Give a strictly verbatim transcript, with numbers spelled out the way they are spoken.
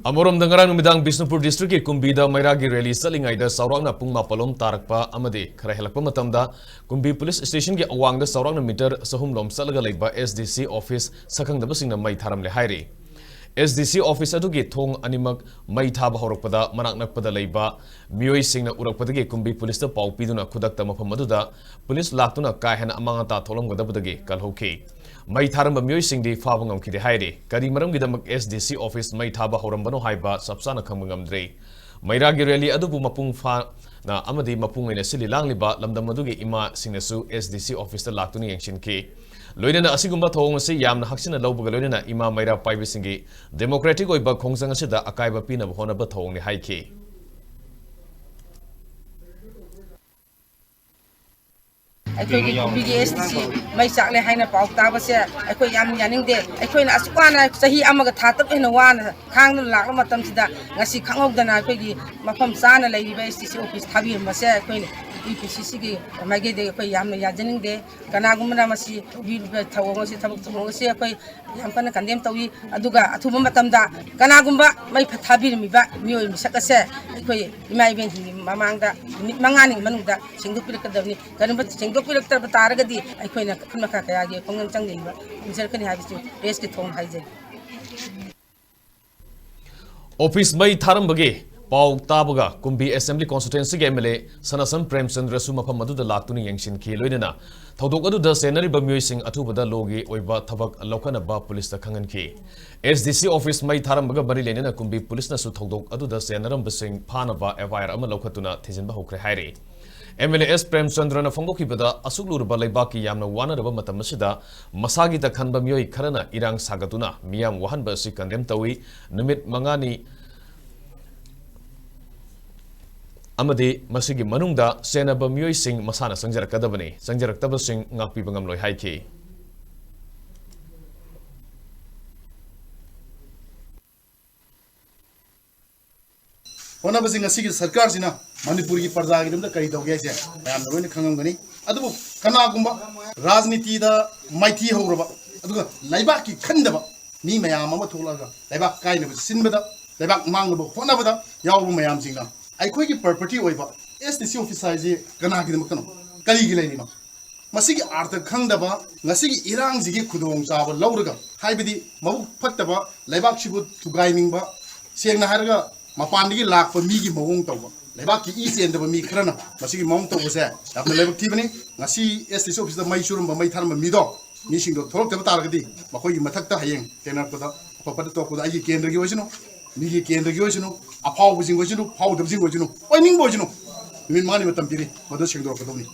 ꯑꯃꯔꯣꯝꯗ, ꯉꯔꯥꯡ ꯅꯨꯃꯤꯗꯥꯡ ꯕꯤꯁꯅꯨꯄꯨꯔ district ꯀꯤ ꯀꯨꯝꯕꯤꯗ ꯃꯩꯔꯥꯒꯤ rally ꯆꯠꯂꯤꯉꯩꯗ ꯆꯥꯎꯔꯥꯛꯅ ꯄꯨꯡ ꯃꯥꯄꯜ ꯂꯣꯝ ꯇꯥꯔꯛꯄ ꯑꯃꯗꯤ ꯈꯔ ꯍꯦꯜꯂꯛꯄ ꯃꯇꯝꯗ ꯀꯨꯝꯕꯤ police station ꯒꯤ ꯑꯋꯥꯡꯗ ꯆꯥꯎꯔꯥꯛꯅ meter ꯆꯍꯨꯝ ꯂꯣꯝ ꯆꯠꯂꯒ ꯂꯩꯕ S D C office ꯁꯛꯈꯪꯗꯕꯁꯤꯡꯅ ꯃꯩ ꯊꯥꯔꯝꯂꯦ ꯍꯥꯏꯔꯤ꯫ S D C office ꯑꯗꯨꯒꯤ ꯊꯣꯡ ꯑꯅꯤꯃꯛ ꯃꯩ ꯊꯥꯕ ꯍꯧꯔꯛꯄꯗ ꯃꯅꯥꯛ ꯅꯛꯄꯗ ꯂꯩꯕ ꯃꯤꯑꯣꯏꯁꯤꯡꯅ ꯎꯔꯛꯄꯗꯒꯤ ꯀꯨꯝꯕꯤ police ꯇ ꯄꯥꯎ ꯄꯤꯗꯨꯅ ꯈꯨꯗꯛꯇ ꯃꯐꯝ ꯑꯗꯨꯗ police ꯂꯥꯛꯇꯨꯅ ꯀꯥ ꯍꯦꯟꯅ ꯑꯃꯥꯡ ꯑꯇꯥ ꯊꯣꯛꯂꯝꯒꯗꯕꯗꯒꯤ ꯀꯜꯍꯧꯈꯤ꯫ ꯃꯩ ꯊꯥꯔꯝꯕ ꯃꯤꯑꯣꯏꯁꯤꯡꯗꯤ ꯐꯥꯕ ꯉꯝꯈꯤꯗꯦ ꯍꯥꯏꯔꯤ꯫ ꯀꯔꯤ ꯃꯔꯝꯒꯤꯗꯃꯛ S D C office ꯃꯩ ꯊꯥꯕ ꯍꯧꯔꯝꯕꯅꯣ ꯍꯥꯏꯕ ꯆꯞ ꯆꯥꯅ ꯈꯪꯕ ꯉꯝꯗ꯭ꯔꯤ꯫ ꯃꯩꯔꯥꯒꯤ rally ꯑꯗꯨꯕꯨ ꯃꯄꯨꯡ ꯐꯥꯅ ꯑꯃꯗꯤ ꯃꯄꯨꯡ ꯑꯣꯏꯅ ꯁꯤꯜꯂꯤ ꯂꯥꯡꯂꯤꯕ ꯂꯝꯗꯝ ꯑꯗꯨꯒꯤ ꯏꯃꯥꯁꯤꯡꯅꯁꯨ S D C office ꯇ ꯂꯥꯛꯇꯨꯅ ꯌꯦꯡꯁꯤꯟꯈꯤ꯫ ꯂꯣꯏꯅꯅ ꯑꯁꯤꯒꯨꯝꯕ ꯊꯧꯑꯣꯡ ꯑꯁꯤ ꯌꯥꯝꯅ ꯍꯛꯆꯤꯟꯅ ꯂꯧꯕꯒ ꯂꯣꯏꯅꯅ ꯏꯃꯥ ꯃꯩꯔꯥ ꯄꯥꯏꯕꯁꯤꯡꯒꯤ democratic ꯑꯣꯏꯕ ꯈꯣꯡꯖꯪ ꯑꯁꯤꯗ ꯑꯀꯥꯏꯕ ꯄꯤꯅꯕ ꯍꯣꯠꯅꯕ ꯊꯧꯑꯣꯡꯅꯤ ꯍꯥꯏꯈꯤ꯫ ꯑꯩꯈꯣꯏꯒꯤ ꯀꯨꯝꯕꯤꯒꯤ S D C ꯃꯩ ꯆꯥꯛꯂꯦ ꯍꯥꯏꯅ ꯄꯥꯎ ꯇꯥꯕꯁꯦ ꯑꯩꯈꯣꯏ ꯌꯥꯝ ꯌꯥꯅꯤꯡꯗꯦ꯫ ꯑꯩꯈꯣꯏꯅ ꯑꯁꯨꯛ ꯋꯥꯅ ꯆꯍꯤ ꯑꯃꯒ ꯊꯥ ꯇꯔꯨꯛ ꯍꯦꯟꯅ ꯋꯥꯅ ꯈꯥꯡꯗꯨꯅ ꯂꯥꯛꯂꯕ ꯃꯇꯝꯁꯤꯗ ꯉꯁꯤ ꯈꯪꯍꯧꯗꯅ ꯑꯩꯈꯣꯏꯒꯤ ꯃꯐꯝ ꯆꯥꯅ ꯂꯩꯔꯤꯕ S D C office ꯊꯥꯕꯤꯔꯝꯕꯁꯦ ꯑꯩꯈꯣꯏꯅ E P C C ꯒꯤ ꯃꯥꯏꯀꯩꯗꯒꯤ ꯑꯩꯈꯣꯏ ꯌꯥꯝꯅ ꯌꯥꯖꯅꯤꯡꯗꯦ꯫ ꯀꯅꯥꯒꯨꯝꯕꯅ ꯃꯁꯤ ꯇꯧꯕꯤꯔꯤꯕ ꯊꯧꯑꯣꯡ ꯑꯁꯤ, ꯊꯕꯛ ꯊꯧꯑꯣꯡ ꯑꯁꯤ ꯑꯩꯈꯣꯏ ꯌꯥꯝ ꯀꯟꯅ condemn ꯇꯧꯏ꯫ ꯑꯗꯨꯒ ꯑꯊꯨꯕ ꯃꯇꯝꯗ ꯀꯅꯥꯒꯨꯝꯕ ꯃꯩ ꯐ-, ꯊꯥꯕꯤꯔꯝꯃꯤꯕ ꯃꯤꯑꯣꯏ ꯃꯤꯁꯛ ꯑꯁꯦ ꯑꯩꯈꯣꯏ ꯏꯃꯥ ꯏꯕꯦꯟꯁꯤꯡꯒꯤ ꯃꯃꯥꯡꯗ ꯅꯨꯃꯤꯠ ꯃꯉꯥꯅꯤꯒꯤ ꯃꯅꯨꯡꯗ ꯁꯦꯡꯗꯣꯛꯄꯤꯔꯛꯀꯗꯕꯅꯤ꯫ ꯀꯔꯤꯒꯨꯝꯕ ꯁꯦꯡꯗꯣꯛꯄꯤꯔꯛꯇꯕ ꯇꯥꯔꯒꯗꯤ ꯑꯩꯈꯣꯏꯅ ꯃꯈꯜ ꯃꯈꯥ ꯀꯌꯥꯒꯤ ꯈꯣꯡꯖꯪ ꯆꯪꯗꯅꯕ ꯎꯖꯔꯛꯀꯅꯤ ꯍꯥꯏꯕꯁꯤ press ꯀꯤ ꯊꯣꯡ ꯍꯥꯏꯖꯔꯤ꯫ Office ꯃꯩ ꯊꯥꯔꯝꯕꯒꯤ ꯄꯥꯎ ꯇꯥꯕꯒ ꯀꯨꯝꯕꯤ Assembly Constituency ꯒꯤ M L A ꯁꯅꯥꯁꯝ ꯄ꯭ꯔꯦꯝꯆꯟꯗ꯭ꯔꯁꯨ ꯃꯐꯝ ꯑꯗꯨꯗ ꯂꯥꯛꯇꯨꯅ ꯌꯦꯡꯁꯤꯟꯈꯤ꯫ ꯂꯣꯏꯅꯅ ꯊꯧꯗꯣꯛ ꯑꯗꯨꯗ ꯆꯦꯟꯅꯔꯤꯕ ꯃꯤꯑꯣꯏꯁꯤꯡ ꯑꯊꯨꯕꯗ law ꯒꯤ ꯑꯣꯏꯕ ꯊꯕꯛ ꯂꯧꯈꯠꯅꯕ police ꯇ ꯈꯪꯍꯟꯈꯤ꯫ S D C office ꯃꯩ ꯊꯥꯔꯝꯕꯒ ꯃꯔꯤ ꯂꯩꯅꯅ ꯀꯨꯝꯕꯤ police ꯅꯁꯨ ꯊꯧꯗꯣꯛ ꯑꯗꯨꯗ ꯆꯦꯟꯅꯔꯝꯕꯁꯤꯡ ꯐꯥꯅꯕ F I R ꯑꯃ ꯂꯧꯈꯠꯇꯨꯅ ꯊꯤꯖꯤꯟꯕ ꯍꯧꯈ꯭ꯔꯦ ꯍꯥꯏꯔꯤ꯫ M L A S ꯄ꯭ꯔꯦꯝꯆꯟꯗ꯭ꯔꯅ ꯐꯣꯡꯗꯣꯛꯈꯤꯕꯗ, ꯑꯁꯨꯛ ꯂꯨꯔꯕ ꯂꯩꯕꯥꯛꯀꯤ ꯌꯥꯝꯅ ꯋꯥꯅꯔꯕ ꯃꯇꯝ ꯑꯁꯤꯗ ꯃꯁꯥꯒꯤꯇ ꯈꯟꯕ ꯃꯤꯑꯣꯏ ꯈꯔꯅ ꯏꯔꯥꯡ ꯁꯥꯒꯠꯇꯨꯅ ꯃꯤꯌꯥꯝ ꯋꯥꯍꯟꯕ ꯑꯁꯤ condemn ꯇꯧꯏ꯫ ꯅꯨꯃꯤꯠ ꯃꯉꯥꯅꯤ ꯑꯃꯗꯤ ꯃꯁꯤꯒꯤ ꯃꯅꯨꯡꯗ ꯆꯦꯟꯅꯕ ꯃꯤꯑꯣꯏꯁꯤꯡ ꯃꯁꯥꯅ ꯆꯪꯖꯔꯛꯀꯗꯕꯅꯤ, ꯆꯪꯖꯔꯛꯇꯕꯁꯤꯡ ꯉꯥꯛꯄꯤꯕ ꯉꯝꯂꯣꯏ ꯍꯥꯏꯈꯤ꯫ ꯍꯣꯠꯅꯕꯁꯤꯡ ꯑꯁꯤꯒꯤ ꯁꯔꯀꯥꯔꯁꯤꯅ ꯃꯅꯤꯄꯨꯔꯒꯤ ꯄ꯭ꯔꯖꯥꯒꯤꯗꯃꯛꯇ ꯀꯔꯤ ꯇꯧꯒꯦ ꯍꯥꯏꯁꯦ ꯃꯌꯥꯝꯅ ꯂꯣꯏꯅ ꯈꯪꯉꯝꯒꯅꯤ꯫ ꯑꯗꯨꯕꯨ ꯀꯅꯥꯒꯨꯝꯕ ꯔꯥꯖꯅꯤꯇꯤꯗ ꯃꯥꯏꯊꯤ ꯍꯧꯔꯕ, ꯑꯗꯨꯒ ꯂꯩꯕꯥꯛꯀꯤ ꯈꯟꯗꯕ ꯃꯤ ꯃꯌꯥꯝ ꯑꯃ ꯊꯣꯛꯂꯛꯑꯒ ꯂꯩꯕꯥꯛ ꯀꯥꯏꯅꯕ ꯁꯤꯟꯕꯗ ꯂꯩꯕꯥꯛ ꯃꯥꯡꯅꯕ ꯍꯣꯠꯅꯕꯗ ꯌꯥꯎꯕ ꯃꯌꯥꯝꯁꯤꯡꯅ ꯑꯩꯈꯣꯏꯒꯤ ꯄ꯭ꯔꯣꯄꯔꯇꯤ ꯑꯣꯏꯕ ꯑꯦꯁ ꯗꯤ ꯁꯤ ꯑꯣꯐꯤꯁ ꯍꯥꯏꯁꯤ ꯀꯅꯥꯒꯤꯗꯃꯛꯇꯅꯣ? ꯀꯔꯤꯒꯤ ꯂꯩꯔꯤꯅꯣ? ꯃꯁꯤꯒꯤ ꯑꯥꯔꯊ ꯈꯪꯗꯕ, ꯉꯁꯤꯒꯤ ꯏꯔꯥꯡꯁꯤꯒꯤ ꯈꯨꯗꯣꯡꯆꯥꯕ ꯂꯧꯔꯒ, ꯍꯥꯏꯕꯗꯤ ꯃꯕꯨꯛ ꯐꯠꯇꯕ, ꯂꯩꯕꯥꯛꯁꯤꯕꯨ ꯊꯨꯒꯥꯏꯅꯤꯡꯕ, ꯁꯦꯡꯅ ꯍꯥꯏꯔꯒ ꯃꯄꯥꯟꯗꯒꯤ ꯂꯥꯛꯄ ꯃꯤꯒꯤ ꯃꯑꯣꯡ ꯇꯧꯕ, ꯂꯩꯕꯥꯛꯀꯤ ꯏ ꯆꯦꯟꯗꯕ ꯃꯤ ꯈꯔꯅ ꯃꯁꯤꯒꯤ ꯃꯑꯣꯡ ꯇꯧꯕꯁꯦ ꯌꯥꯝꯅ ꯂꯥꯏꯕꯛ ꯊꯤꯕꯅꯤ꯫ ꯉꯁꯤ ꯑꯦꯁ ꯗꯤ ꯁꯤ ꯑꯣꯐꯤꯁꯇ ꯃꯩ ꯆꯨꯔꯝꯕ, ꯃꯩ ꯊꯥꯔꯝꯕ ꯃꯤꯗꯣ, ꯃꯤꯁꯤꯡꯗꯣ ꯊꯣꯛꯂꯛꯇꯕ ꯇꯥꯔꯒꯗꯤ ꯃꯈꯣꯏꯒꯤ ꯃꯊꯛꯇ ꯍꯌꯦꯡ ꯊꯦꯡꯅꯔꯛꯄꯗ, ꯑꯐ ꯐꯠꯇ ꯊꯣꯛꯂꯛꯄꯗ ꯑꯩꯒꯤ ꯀꯦꯟꯗ꯭ꯔꯒꯤ ꯑꯣꯏꯁꯅꯨ, ꯃꯤꯒꯤ ꯀꯦꯟꯗ꯭ꯔꯒꯤ ꯑꯣꯏꯁꯅꯨ, ꯑꯐꯥꯎꯕꯁꯤꯡ ꯑꯣꯏꯁꯅꯨ, ꯐꯥꯎꯗꯕꯁꯤꯡ ꯑꯣꯏꯁꯅꯨ, ꯑꯣꯏꯅꯤꯡꯕ ꯑꯣꯏꯁꯅꯨ, ꯅꯨꯃꯤꯠ ꯃꯉꯥꯅꯤ ꯃꯇꯝ ꯄꯤꯔꯤ, ꯃꯗꯨ ꯁꯦꯡꯗꯣꯔꯛꯀꯗꯧꯅꯤ꯫